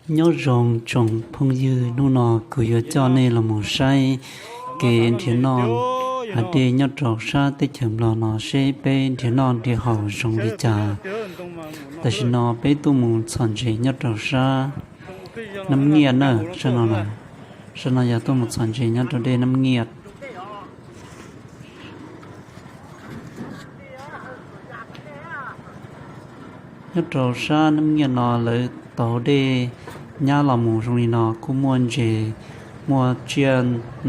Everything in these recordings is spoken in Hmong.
Nyob zoo tsoom phooj ywg, hnub no kuv yuav coj nej los mus saib kev nrhiav noj hav dej nyob rau sab teb chaws Nplog no seb peb nrhiav noj nrhiav haus zoo li cas. Tam sim no peb tuaj mus txhom ntses nyob rau sab Nab Nyiaj na, sab no, sab no yog tuaj mus txhom ntses nyob rau dej Nab Nyiaj. Nyob rau sab Nab Nyiaj no lawv taug dej nyab los mus zoo li no kuj muaj ntses, muaj tsiaj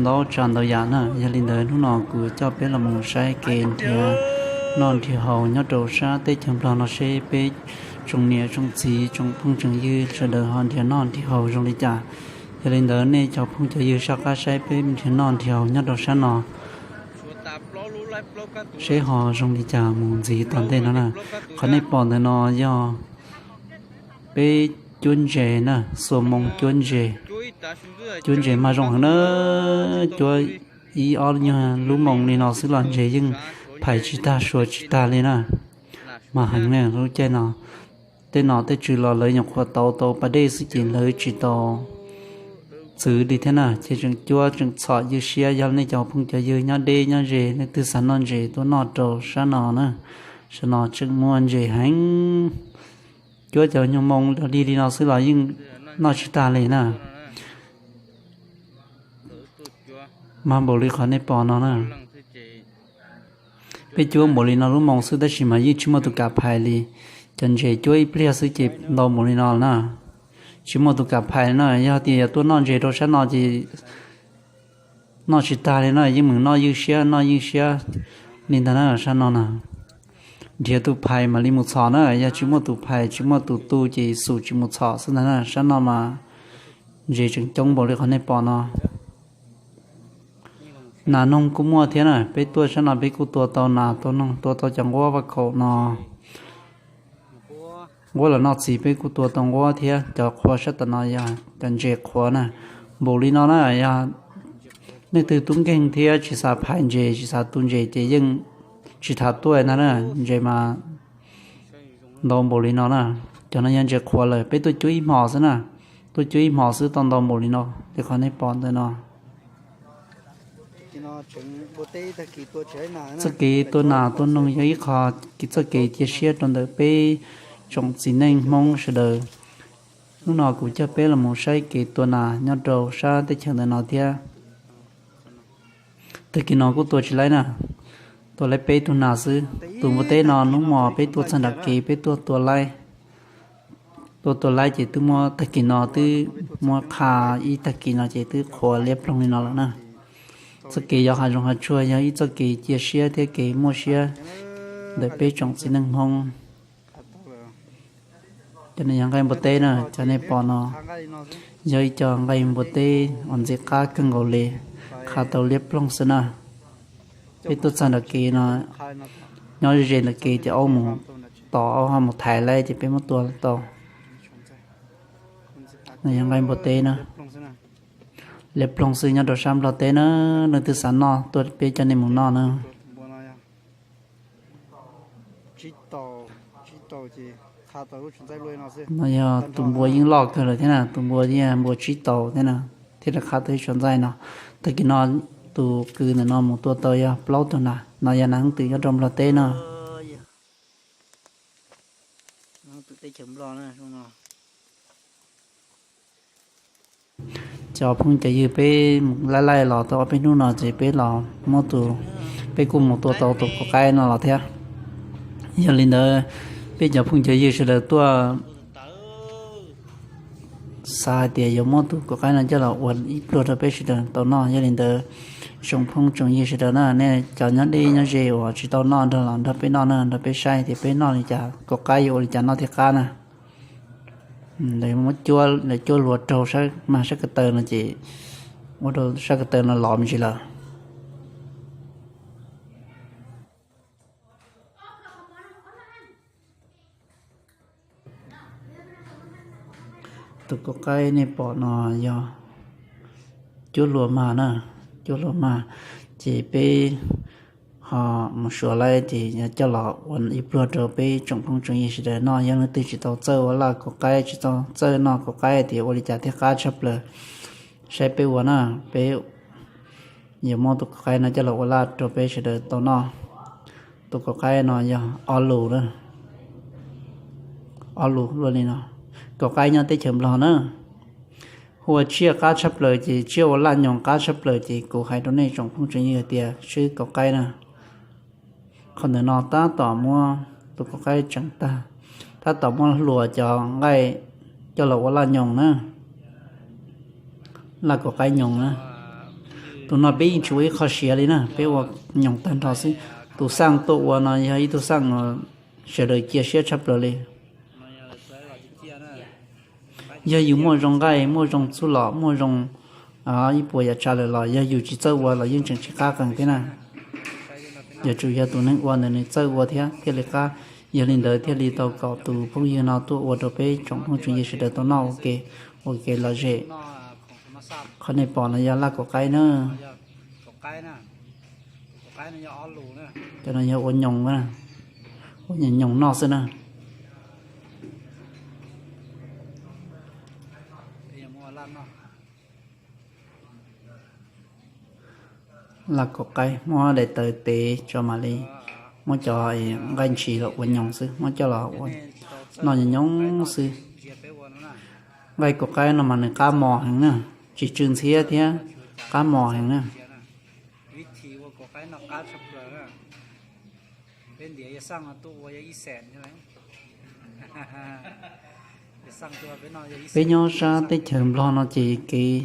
ntaub tsa ntau yam na. Yog li ntawd hnub no kuv coj peb los mus saib kev nrhiav noj nrhiav haus nyob rau sab teb chaws Nplog no seb peb tsoom niam tsoom txiv tsoom phooj tsoom ywg sawv daws ho nrhiav noj nrhiav haus zoo li cas. Yog li ntawd nej cov phooj cov ywg soj qab saib peb nrhiav noj nrhiav haus nyob rau sab no seb ho zoo li cas mus ntxiv tom ntej no na. Qhov nej pom ntawm no yog peb cuab ntses na, xuas moo cuab ntses. Cuab ntses mas zoo heev na, cuab ib ob nyuag lub moo li no xwb los ntses yeej phais tsis tag suav tsis tag li na. Mas heev na lub caij no. Tej nom tej tswv los lawv nyuam qhuav tau tau pas dej xwb ces lawv tsis tau txwv li thiab na, ces tseem cuab tseem txhom ywj siab. Yog nej cov phooj cov ywg nyob deb nyob ze leej twg xav noj ntses tuaj noj rau sab no na, sab no tseem muaj ntses heev. Cuab cov nyuag moo los dig li no xwb los yeej noj tsis tag li na. Mas npaum li qhov nej pom no na. Peb cuab npaum li no lub moo xwb tab sis mas yeej tsis muaj tus kam phais li. Cov ntses cuab ib pliag xwb ces ntau npaum li no na. Tsis muaj tus kam phais na, yog tias yuav tuaj noj ntses rau sab no ces noj tsis tag li na, yeej meem noj ywj siab noj ywj siab li ntag na sab no na. Nrhiav tus phais mam li mus txhom na, yog tsis muaj tus phais tsis muaj tus tu ces xum tsis mus txhom xwb ntag na. Sab no mas ntses tseem coob npaum li qhov nej pom no. Nas noog kuj muaj thiab na, peb tuaj sab no peb kuj tua tau nas tua noog tua tau cov nquab vaj khaum no. Nquab los noj txiv peb kuj tua tau nquab thiab. Cov qhuav sab tom no yog cov ntses qhuav na. Npaum li no na, yog leej twg tub nkeeg thiab tsis xav phais ntses tsis xav tu ntses ces yeej tsis tham tuaj ntag na. Ntses mas ntau npaum li no na. Cov no yog ntses qhuav lawm, peb tuaj cuab ib hmos xwb na. Tuaj cuab ib hmos xwb tau ntau npaum li no li qhov nej pom ntawm no. Txoj kev tua nas tua noog yog ib qho txoj kev cia siab rau ntawm peb tsoom txiv neej Hmoob sawv daws. Hnub no kuv coj peb los mus saib kev tua nas nyob rau sab teb chaws ntawm no thiab. Tag kis no kuj tua tsis laib na, tua laib peb tug nas xwb. Tus npua teb no hnub hmo peb tuaj txog nram kev peb tuaj tua laib. Tuaj tua laib ces twb muab, tag kis no twb muab qha ib tag kis no ces twb qhuav liab ploog li no lawm na. Txoj kev yos hav zoov hav tsuag yog ib txoj kev cia siab thiab kev muaj siab ntawm peb tsoom txiv neej Hmoob. Cov no yog nqaij npua teb na, cov nej pom no yog ib co nqaij npua teb uas ntxim qab kawg nkaus li, qha tau liab ploog xwb na. Peb tuaj txog nram kev no, nyob ze nram kev ces aub mus tos, aub ho mus thaiv laib ces peb muab tua tau. No yog nqaij npua teb na, liab ploog xwb nyob rau sab Nplog teb na, leej twg xav noj tuaj peb coj nej mus noj na. No yog tus npua yeej loj kawg lawm thiab na, tus npua yeej npua tsib taus thiab na, thiaj li qha tau ib tsuas ntxaij no. Tag kis no tus kwv ntawm no mus tua tau yog plaub tug nas, no yog nas hooj twm nyob rau Nplog teb na. Cov phooj cov ywg, peb mus laij laij los tau ob peb hnub no ces peb los muab tus, peb kuj mus tua tau tus kuv qaib no los thiab. Yog li ntawd, peb cov phooj cov ywg sawv daws tuaj xav hais tias yuav muab tus kuv qaib no coj los ua ib pluag rau peb sawv daws tau noj. Yog li ntawd, tsoom phooj tsoom ywg sawv daws na, nej cov nyob deb nyob ze uas tsis tau noj nrog los nrog peb noj na, nrog peb saib tias peb noj li cas, kuv qaib yuav ua li cas noj thiaj qab na. Lawv muab cuab, lawv cuab luag raug sab, mag sab ko taw no ces ua rau sab ko taw no lov me ntsis lawm. Tus kuv qaib nej pom no yog cuab luag mag na, cuab luag mag, ces peb Ho mus suav lawm ces yog coj los ua ib pluag rau peb tsoom phooj tsoom ywg sawv daws noj. Yog leej twg tsis tau txawj ua laj kaum qaib, tsis tau txawj noj kaum qaib tias ua li cas thiaj qab tshaj plaws, saib peb ua na. Peb yuav muab tus kaum qaib no coj los ua laj rau peb sawv daws tau noj. Tus kaum qaib no yog ob lus na, ob lus luaj li no. Kaum qaib nyob teb chaws Nplog na, hu ua tsiaj qab tshaj plaws ces tsiaj ua laj nyoos qab tshaj plaws ces kuv hais rau nej tsoom phooj tsoom ywg tias swb kaum qaib na. Qhov ntawm no tab tom muab tus kaum qaib tseem tag, tab tom muab hluas cov nqaij coj los ua laj nyoos na, laj kaum qaib nyoos na. Tus no peb yeej tsis ua ib qho siav li na, peb ua nyoos tag nrho xwb. Tus xaj tuaj ua no yog ib tug xaj uas sawv daws cia siab tshaj plaws li. Yog yus muaj zoo nqaij, muaj zoo txuj lom, muaj zoo ib puas yam tsav lawm los yog yus tsis txawj ua los yeej tseem tsis qab qees thiab na. Yuav tsum yog tus neeg ua ntawd nws txawj ua thiab thiaj li qab. Yog li ntawd thiaj li tau kom tus phooj ywg no tuaj ua rau peb tsoom phooj tsoom ywg sawv daws tau noj ua ke, ua kev lom zem. Qhov nej pom no yog laj kaum qaib na. Cov no yog ua nyoos, ua nyoos nyoos noj xwb na. Laj kaum qaib muab daim tawv tev tso mam li muab cov nqaij ntshis los ua nyoos xwb, muab coj los ua noj nyoos nyoos xwb. Nqaij kaum qaib no mas nws qab mos heev na, tsis tsw ntxhiab thiab qab mos heev na. Peb nyob sab teb chaws Nplog no ces kev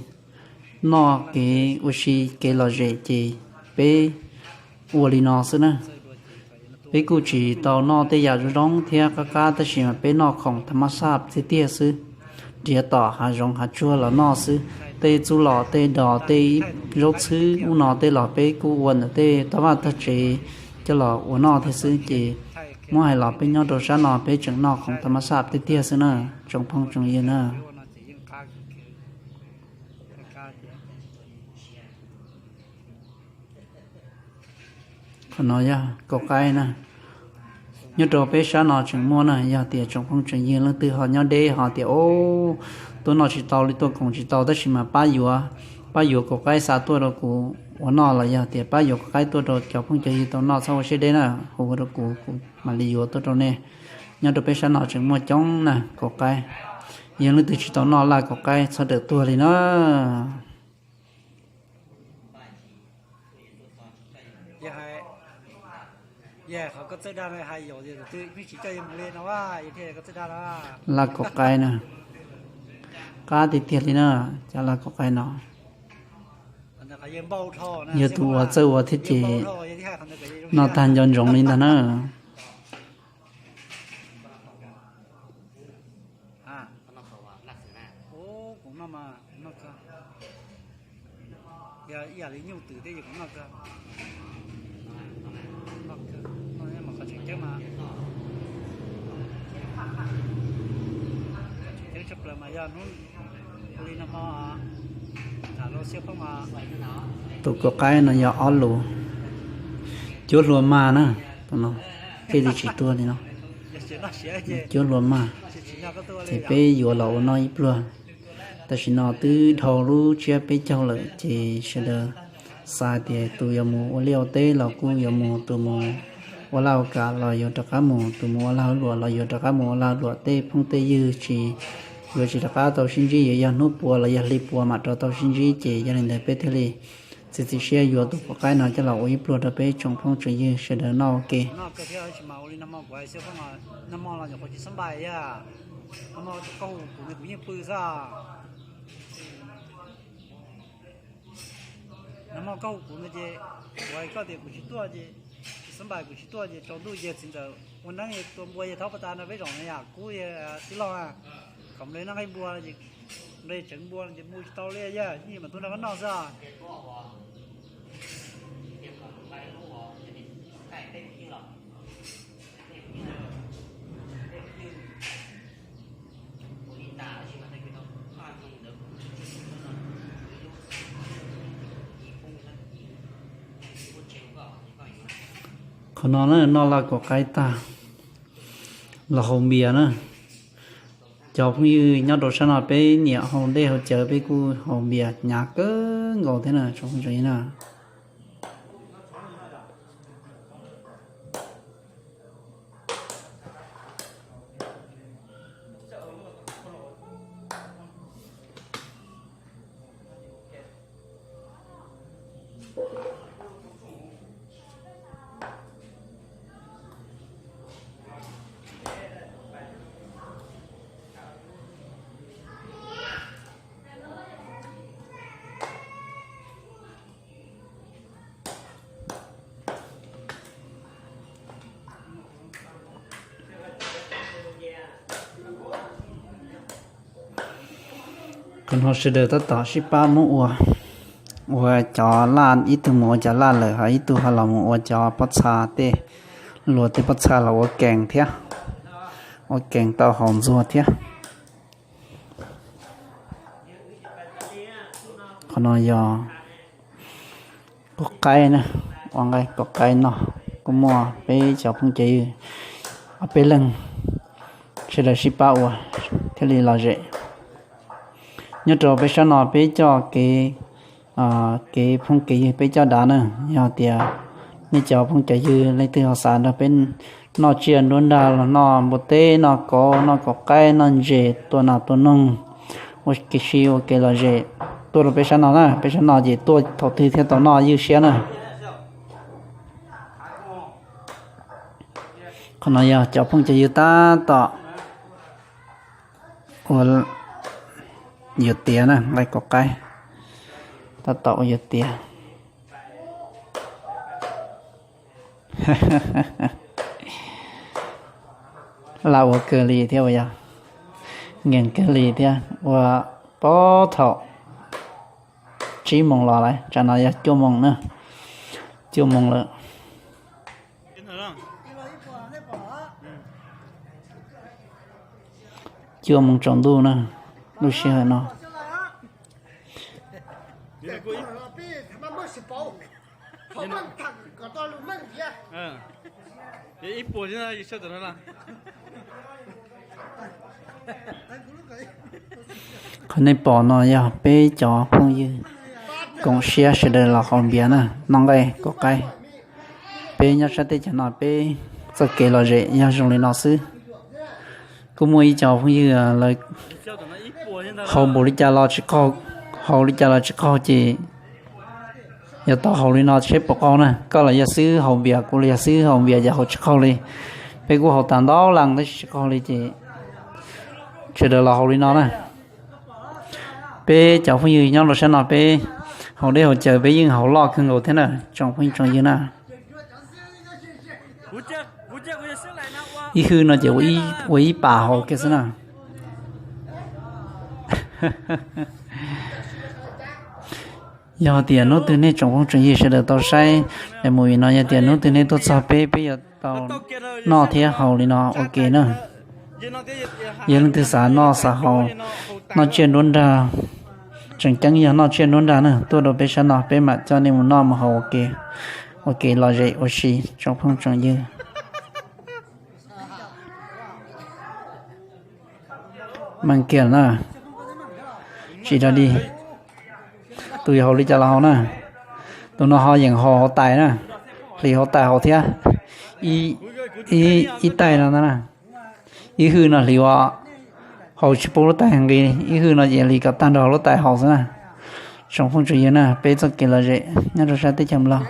noj kev ua si kev lom zem ces peb ua li no xwb na. Peb kuj tsis tau noj tej yam zoo zoo thiab qab qab tab sis mas peb noj khoom tham mas xaj tiag tiag xwb. Nrhiav tom hav zoov hav tsuag los noj xwb. Tej txuj lom tej dos tej zaub txhwb ub no tej los peb kuj ua ntawm tej toj vaj tog tsev coj los ua noj thiab xwb ces muab hais los peb nyob rau sab no peb tseem noj khoom tham mas xaj tiag tiag xwb na, tsoom phooj tsoom ywg na. Qhov no yog kaum qaib na. Nyob rau peb sab no tseem muaj na, yog tias tsoom phooj tsoom ywg leej twg ho nyob deb ho tias, o, tuaj noj tsis tau li tuaj koom tsis tau tab sis mas pab yuav, pab yuav kaum qaib xa tuaj rau kuv ua noj los yog tias pab yuav kaum qaib tuaj rau cov phooj cov ywg tau noj txhob ua siab deb na, hu rau kuv, kuv mam li yuav tuaj rau nej. Nyob rau peb sab no tseem muaj coob na kaum qaib. Yog leej twg tsis tau noj laj kaum qaib txhob rawm tuag li na. Laj kaum qaib na, qab tiag tiag li na, cov laj kaum qaib no. Yog tus uas txawj ua thiab ces noj tag nco ntsoov li ntag na. Tus kaum qaib no yog ob lus, cuab hlua maj na, tus no thiaj li tsis tuag li no. Cuab hlua maj, ces peb yuav los ua noj ib pluag. Tam sim no twb dhau lub tsiab peb caug lawm ces sawv daws xav tias tus yuav mus ua liaj ua teb los kuj yuav mus, tus mus ua laj ua kam los yuav rov qab mus, tus mus ua lag luam los yuav rov qab mus ua lag luam, tej phooj tej ywg tsis, yuav tsis rov qab tau sib ntsib, yuav yog hnub puas los yog hli puas mam rov tau sib ntsib ces yog li ntawd peb thiaj li txiav txim siab yuav tus kaum qaib no coj los ua ib pluag rau peb tsoom phooj tsoom ywg sawv daws noj ua ke. Nag hmo koj hu kuv no ces kuv tsis tuaj ces, tsis xab npais kuv tsis tuaj ces tsaus ntuj yawg txiv ntxawm ua neeb tua npua yawg thaub pas tas no peb zaum no yam kub tij laug, kom nplej noj nqaij npua no ces, nplej tseev npua no ces mus tsis tau li yawg, yeej mas tuaj nrog koj noj xwb. Qhov no na, noj laj kaum qaib tag los haus npias na. Cov phooj ywg nyob rau sab no peb nyiam haus dej haus cawv, peb kuj haus npias hnyav kawg nkaus thiab na tsoom phooj ywg na. Qhov no sawv daws tab tom sib pab muab ua, ua cov laj, ib tug mus ua cov laj lawm ho ib tug ho los mus ua cov pob txha tej, luas tej pob txha los ua kees thiab, ua kees tau haus ntxuag thiab. Qhov no yog kaum qaib na, ua nqaij kaum qaib no, kuj muaj peb cov phooj cov ywg ob peb leeg sawv daws sib pab ua thiaj li lom zem. Nyob rau peb sab no peb coj kev, kev phooj kev ywg peb coj dav na. Yog tias nej cov phooj cov ywg leej twg ho xav nrog peb noj tsiaj nruab nrag los noj npua teb, noj kauv, noj kaum qaib, noj ntses, tua nas tua noog, ua kev si ua kev lom zem, tuaj rau peb sab no na. Peb sab no ces tuaj thaum twg thiaj tau noj ywj siab na. Qhov no yog cov phooj cov ywg tab tom ua yuav tiav na, nqaij kaum qaib, tab tom ua yuav tiav. Laj ua kawg li thiab uas yog nkees kawg li thiab, ua puag thaum tsib moos los lawm, tsam no yog cuaj moos na, cuaj moos lawm. Cuaj moos tsaus ntuj na, lub sij hawm no. Qhov nej pom no yog peb cov phooj ywg koom siab sawv daws los haus npias na, noj nqaij kaum qaib. Peb nyob sab teb chaws no peb txoj kev lom zem yog zoo li no xwb. Kuj muaj ib co phooj ywg lawv haus npaum li cas los tsis qaug, haus li cas los tsis qaug ces yog tau haus li no seb puas qaug na. Koj los yog xwb haus npias, kuv los yog xwb haus npias ces haus tsis qaug li. Peb kuj haus tas ntau leej tab sis tsis qaug li ces sawv daws los haus li no na. Peb cov phooj ywg nyob rau sab no peb haus dej haus cawv peb yeej haus loj kawg nkaus thiab na tsoom phooj tsoom ywg na. Ib hwj no ces ua ib pas haus kiag xwb na. Yog tias hnub twg nej tsoom phooj tsoom ywg sawv daws tau saib movie no, yog tias hnub twg nej tuaj txog peb, peb yuav tau noj thiab haus li no ua ke na. Yog leej twg xav noj xav haus, noj tsiaj nruab nrag, tseem ceeb yog noj tsiaj nruab nrag na, tuaj rau peb sab no peb mam coj nej mus noj mus haus ua ke, ua ke lom zem ua si tsoom phooj tsoom ywg. Meej kiag na, tsis dog dig. Tus yog haus li cas los haus na. Tus no ho yeem haus hauv tais na, hliv hauv tais haus thiab. Ib tais no na, ib hwj no hliv ua haus tsis pub lub tais nqis, ib hwj no ces hliv kom tag nrho lub tais haus xwb na. Tsoom phooj tsoom ywg na, peb txoj kev lom zem nyob rau sab teb chaws Nplog.